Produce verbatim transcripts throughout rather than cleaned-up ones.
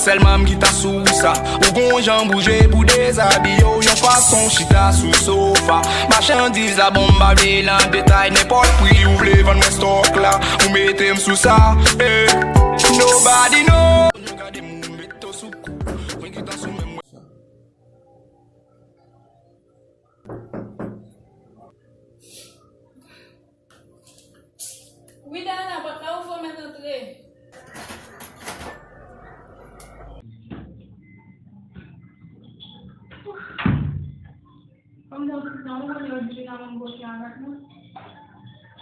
Tèlman m gentan sou sa, ou gon jan bouje pou dezabiye w yon fason, chita sou sofa. Machandiz la bon, m pa vle l an detay, nenpòt pri ou vle vann mwen stòk la, ou mete m sou sa, eh. Nobody know. Gade m, ou mete w sou kou, mwen gentan sou menm. Wi, Dayana, pòt la ouvè, mèt antre. Kòm nan, nan, ou konnen yo di nan menm kote avèk nou.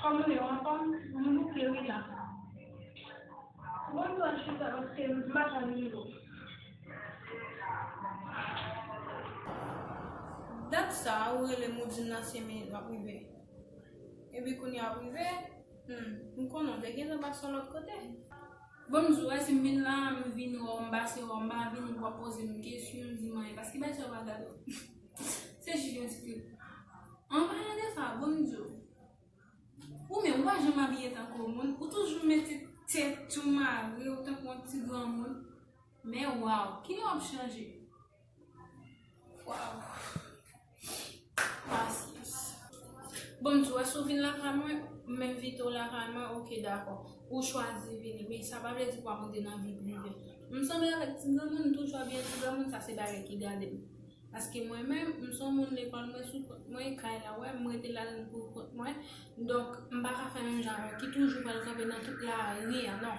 Kòm nou ye ansanm, nou bouke wi la. Bon, nou al chita paske m pa ka rive. Dat sa a, ou rele m, ou di m nan senk minit m ap rive. Epi kounye a ap rive, hmm, m konnen w te gentan pase yon lòt kote. Bon, m di w, wè, si m vin la, m vin wè w, m pase wè w, m pa vini pou w ap poze m kesyon, di m anyen, paske bagay sa yo pa gade w. Se jis yon ti trip. An palan de sa, bon, m di w, ou menm, ou pa janm abiye tankou yon moun, ou toujou mete tèt ou mare w tankou yon ti granmoun. Men waw, kilè w ap chanje? Waw. Pasyans. Bon, m di w, si w vin lakay mwen, m envite w lakay mwen, oke, dakò. Ou chwazi vini, men sa pa vle di pou w ap antre nan vi prive m. M sanble avèk ti granmoun, m toujou abiye an ti granmoun, sa se bagay ki gade m. Paske mwen menm, m se yon moun lekòl, mwen sou kont mwen, kay la, wè, m rete ladan l pou kont mwen. Donk, m pa ka fè menm jan avè w, ki toujou pral kanpe nan tout lari a, non.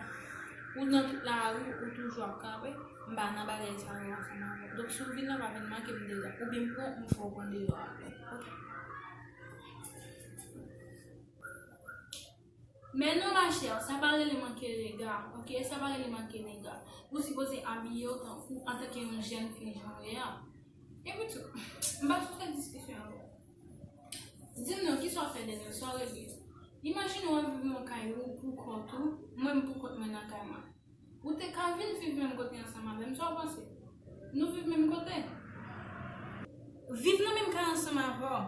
Ou nan tout lari, ou toujou ap kanpe, m pa nan bagay sa yo ansanm avè w. Donk, si w vin la, pa vin manke m deja. Oubyen m pran, m fè w pran deyò a. Oke. Men non, machè, sa pa rele manke rega, oke? Sa pa rele manke rega. Ou sipoze abiye w tankou, antanke yon jèn fi jan w ye a. Epi tou, m pa sou fè diskisyon avè w. Di m non, kisa w fè dènye, sa w regle? Imajine w ap viv yon kay ou pou kont ou, mwen m pou kont mwen nan kay mwen. Ou te ka vin viv menm kote ansanm avè m, sa w panse? Nou viv menm kote? Viv nan menm kay ansanm avè w?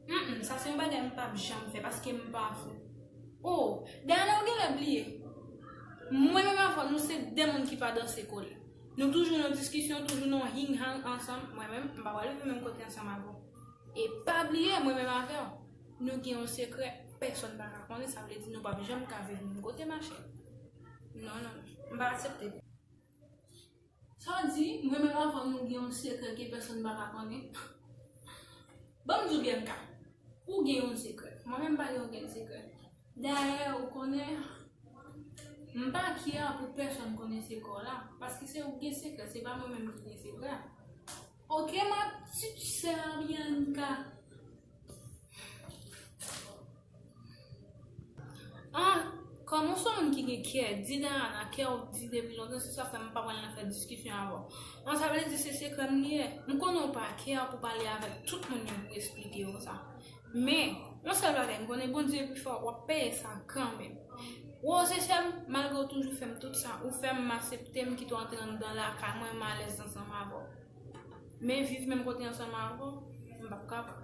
Mm, mm, sa se yon bagay m p ap janm fè, paske m pa fou. Oh, Dayana, ou genlè bliye. Mwen menm avè w, nou se de moun ki pa danse kole. Nou toujou nan diskisyon, toujou nan hing hang ansanm. Mwen menm, m pa pral viv menm kote ansanm avè w. E pa bliye, mwen menm avè w, nou gen yon sekrè, pèsonn pa ka konnen, sa vle di nou p ap janm ka viv menm kote, machè. Non, non, non, m pa aksepte. Sa w di, mwen menm avè w, nou gen yon sekrè ke pèsonn pa ka konnen? Ban m di w, Bianca, ou gen yon sekrè. Mwen menm, m pa gen okenn sekrè. Dayè, ou konnen, m pa kè pou pèsonn konnen sekrè w la, paske se ou ki gen sekrè, se pa mwen menm ki gen sekrè. Oke, ma petite sœur Bianca. Ah, kòm ou se yon moun ki gen kè, di Dayana, kè w di depi lontan, se sa fè m pa pral nan fè diskisyon avè w. An, sa vle di se sekrè m li ye. M konnen w pa kè pou pale avèk tout moun yo pou eksplike yo sa. Men, yon sèl bagay, m konnen Bondye pi fò, w ap peye sa kanmenm. Ou oze sè m, malgre w toujou fè m tout sa, ou fè m, m aksepte, m kite w antre anndan lakay mwen, m alèz ansanm avè w. Men viv menm kote ansanm avè w, m p ap kapab.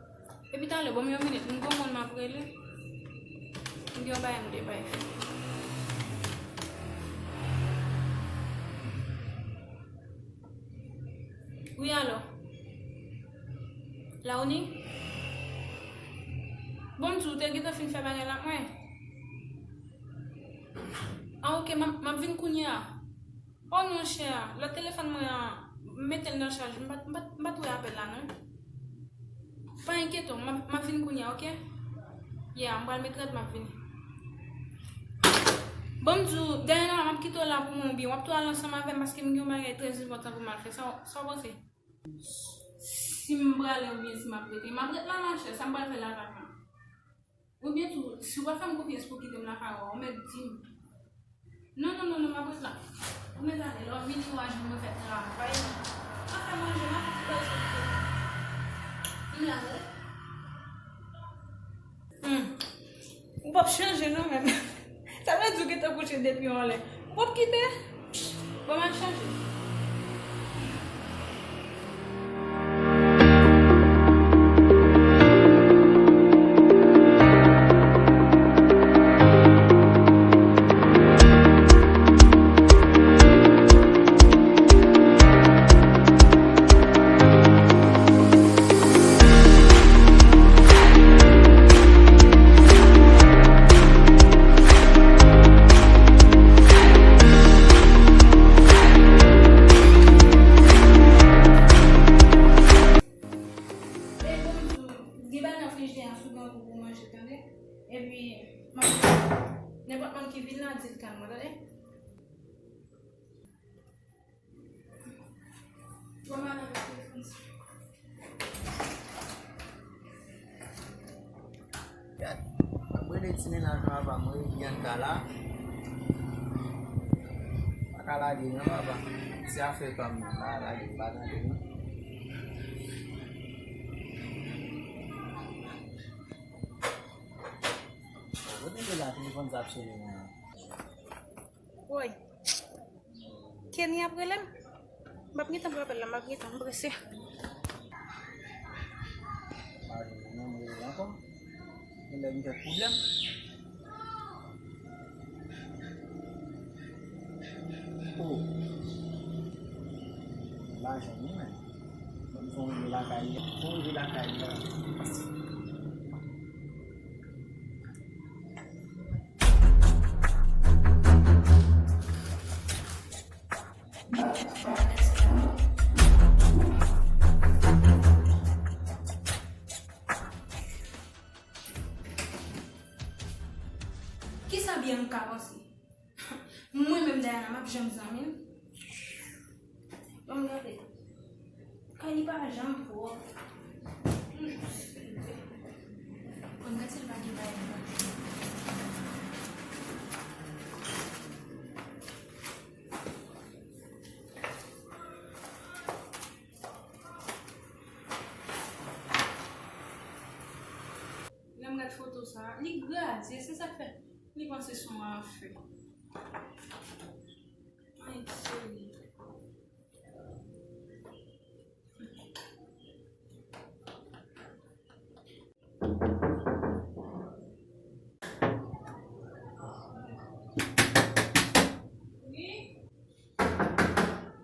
Epi talè, ban m yon minit, m gen yon moun m ap rele. M gen yon bagay m dwe bay. Wi, alo? Laoni? Bon, m di w te gentan fin fè bagay la ak mwen. Ah, oke, m ap, m ap vin kounye a. Oh non, chè, lòt telefòn mwen an, m mete l nan chaj, m pa t, m pa t, m pa t wè apèl la, non. Pa enkyete w, m ap, m ap vin kounye a, oke? Yeah, m pral met rad, m ap vini. Bon, m di w, Dayana, m ap kite w la pou mwen, oubyen w ap tou al ansanm avè m, paske m gen yon bagay trè enpòtan pou m al fè. Sa w, sa w panse? Si m prale oubyen si m ap rete? M ap ret la, machè, sa m pral fè lakay mwen? Oubyen tou, si w pa fè m konfyans pou kite m lakay ou a, ou mèt di m. Non, non, non, non, m ap ret la. Ou mèt ale, lè w vini, w a jwenn mwen fè travay. M ap fè manje, m ap fè ti bagay sou kote. M la, tande. Hmm. Ou p ap chanje non, menm. Sa vle di w gentan kouche depi yon lè. Ou p ap kite? Bon, m al chanje. Nenpòt moun ki vin la, di l kalm, tande? Bon, m al avèk telefòn sa. Gad, m ap rele ti mennaj mwen, papa, mwen, Bianca la. Pa ka lage non, papa. Se afè pa m nan, pa lage, m pa tande non. Kote l ye la, telefòn sa ap sone la. Woy. Kenny ap rele m. M ap gentan pran apèl la, m ap gentan, m prese. Pa gen moun nan m rele ankò. Gen lè m fè pwoblèm. Oh. Lajan wi menm. Ban m fè yon rive lakay li. Fè yon rive lakay li la. Kisa Bianca panse? Mwen menm Diana, m ap janm zanmi l? Ban m gade. Kay li pa janm pwòp. Bon, gad si l pa gen bagay nan. Lè m gad foto sa, li graze, se sa k fè li panse se yon afè. Ay, cheri. Wi?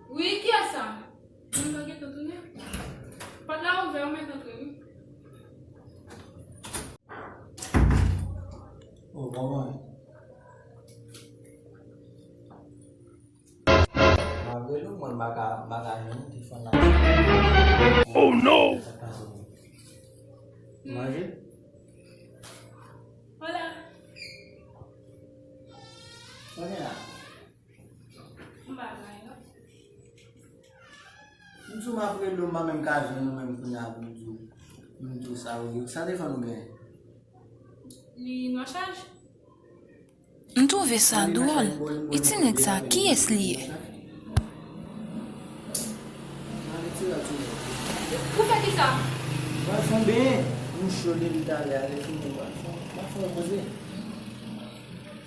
Wi, kiyès sa? Mwen pa gentan tounen. Pòt la ouvè, ou mèt antre, wi. Oh, kòman? Malgre nou, mwen, m pa ka, m pa ka jwenn ou te fè nan. Oh, no! Sa k pase, mwen? Manje? Hola. Sa gen la? M pa gen anyen, non. M di w m ap rele w, m pa menm ka jwenn ou menm kounye a pou m di w, pou m di w sa ou ye. Sa telefòn ou genyen? Li nan chaj. M twouve sa dwòl. E ti nèg sa, kiyès li ye? Ou fè kisa? Pral fè yon benyen. Nou cho depi talè a, lè fini, pral fè, pral fè yon poze.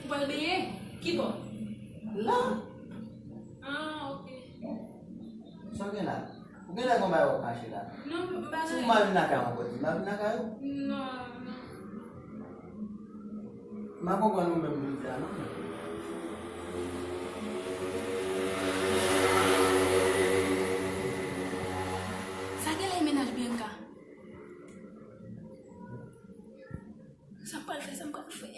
Ou pral benyen? Ki bò? La. Ah, ok. Sa w gen la? Ou gen lè gon bagay w ap mache la? Non, m pa. Si w mal vin lakay mwen, pwè di m mal vin lakay ou? Non, non. M pa konprann ou menm, Luisa, non. Sa gen lè e mennaj Bianca? Sa m pral fè, sa m pral fè?